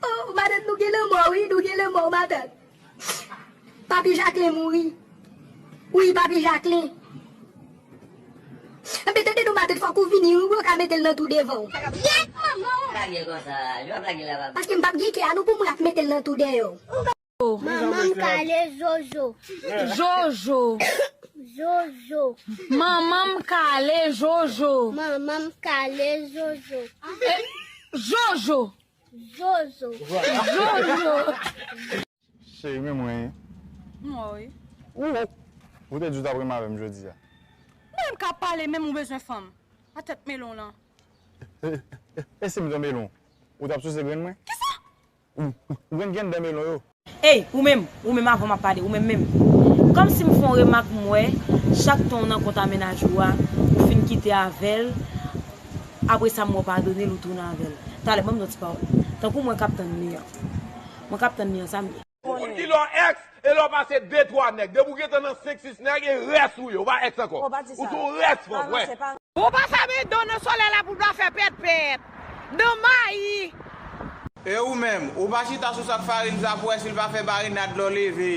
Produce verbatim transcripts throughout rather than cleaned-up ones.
Oh, matant, nou gen lanmò, wi, nou gen lanmò, matant. Papi Jacquelin mouri. Wi, Papi Jacquelin. Enben, tande non, matant, fòk ou vini, wi, pou yo ka mete l nan twou devan w. Pyèt manman w! Blage konsa, yo ap blage la, papa. Paske m p ap gen kè a nou pou moun ap mete l nan twou dèyè w. Manman m kale Jojo. Jojo. Jojo. Manman m kale Jojo. Manman m kale Jojo. Eh, Jojo. Jojo. Jojo. Cheri, men mwen. M wè w wi. Ou, ou te di w t ap renmen avè m jodi a. Mwen menm k ap pale, menm ou bezwen fanm. A tèt melon lan. E, e, e si m te melon, ou t ap souse grenn mwen? Kisa? Ou, ou konn gen dan melon yo? Ey, ou menm, ou menm avan m ap pale, ou menm menm. Kòmsi m fè yon remak m wè, chak tan w nan kont a mennaj ou a, ou fin kite avè l, apre sa m wè w padone l, ou tounen avè l. Talè, ban m yon ti pawòl. Tankou mwen k ap tann li an. Mwen k ap tann li an, sa m ye. Ou di lè w èks, e lè w pase de twa nèg. Depi w gentan nan senk sis nèg, e rès ou ye. Ou pa èks ankò. Ou se yon rès fanm, wè. Bon, pa fè men dan nan solèy la pou l pa fè pèt pèt. Dan mayi. E ou menm, ou pa chita sou sak farin sa pou wè si l pa fè marinad lè w leve.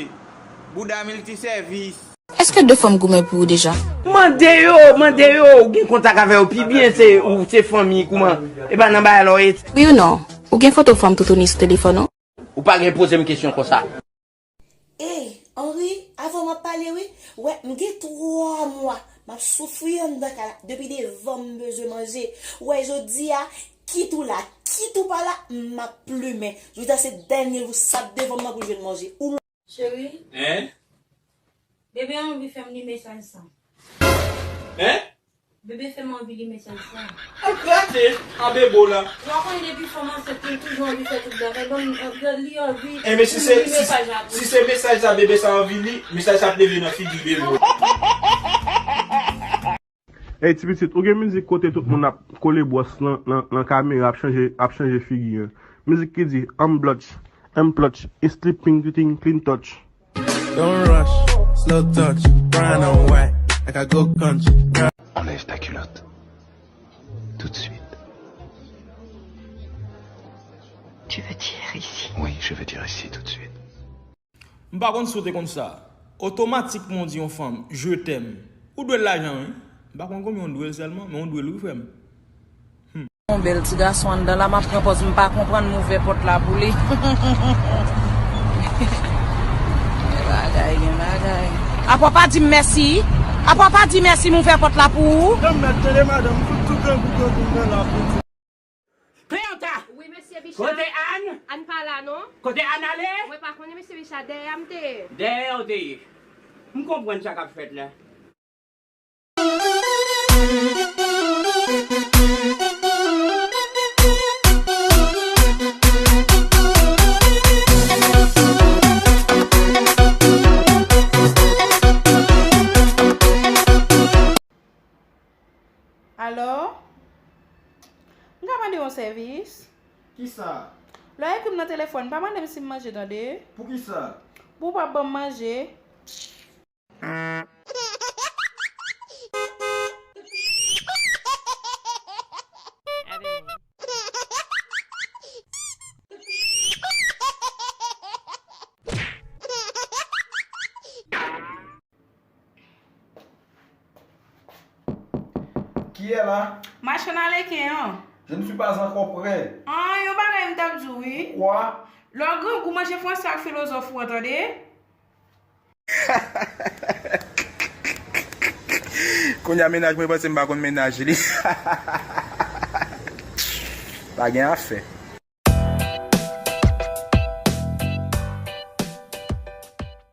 Bouda miltisèvis. Èske de fanm goumen pou ou deja? Mande yo, mande yo, ou gen kontak avè yo pi byen, se ou, se fanmi, kouman? E pa nan bagay la w ye. Wi ou non? Ou gen foto fanm toutouni sou telefòn ou? Ou pa gen poze m kesyon konsa. Ey, Henri, avan m ap pale wi, wè, m gen twa mwa, m ap soufri anndan kay la, depi devan m bezwen manje. Wè, jodi a, kit ou la, kit ou pa la, m ap plimen. Jodi a se dènye jou sa devan m nan pou l jwenn manje. Ou Cheri, Hein? Bebe anvi fè m li mesaj sa. Hein? Bebe fè m anvi li mesaj sa. Al grate an bebe w la. Ou pa konn depi fanm ansent li toujou anvi fè tout bagay. Bon, li anvi li mesaj la pou li. Enben si se, si se mesaj sa bebe sa anvi li, mesaj sa ap leve nan figi bebe w. Ey ti pitit, ou gen mizik kote tout moun ap kole bwòs nan, nan, nan kamera ap chanje, ap chanje figi an. Mizik ki di, I'm blotch, I'm plotch, it's sleeping, clean touch. Don't rush, slow touch, brown and white, like I go country. Enlève ta culotte. Tout de suite. Tu veux dire ici ? Oui, je veux dire ici tout de suite. M pa konn si w te konn sa. Otomatikman w di yon fanm, je t'aime. Ou dwe l lajan, wi. M pa konn konbyen w dwe l sèlman, men w dwe l wi, frè m. Yon bèl ti gason anndan la, m ap pran pòz m pa konprann, m ouvè pòt la pou li. Gen bagay, gen bagay. Apa w pa di m mèsi? Apa w pa di mèsi, m ouvè pòt la pou ou? Tann mèt tande madanm, m fout tou grangou, grangou m nan la pou di. Cléanta! Wi, mesye Bicha. Kote Ann? Ann pa la, non. Kote Ann ale? Mwen pa konnen, mesye Bicha, dèyè a m te ye. Dèyè a w te ye. M konprann sa k ap fèt la. Alo? M ka mande yon sèvis? Kisa? Lè w ekri m nan telefòn, pa mande m si m manje, tande? Poukisa? Pou w pa ban m manje. Qui est là? Machann aleken an. Je ne suis pas encore prêt. Ah, yon bagay m t ap di w, wi. Pourquoi? Lè w grangou, manje franse ak filozòf ou an, tande? Kounye a mennaj mwen panse m pa konn mennaj li. Pa gen afè.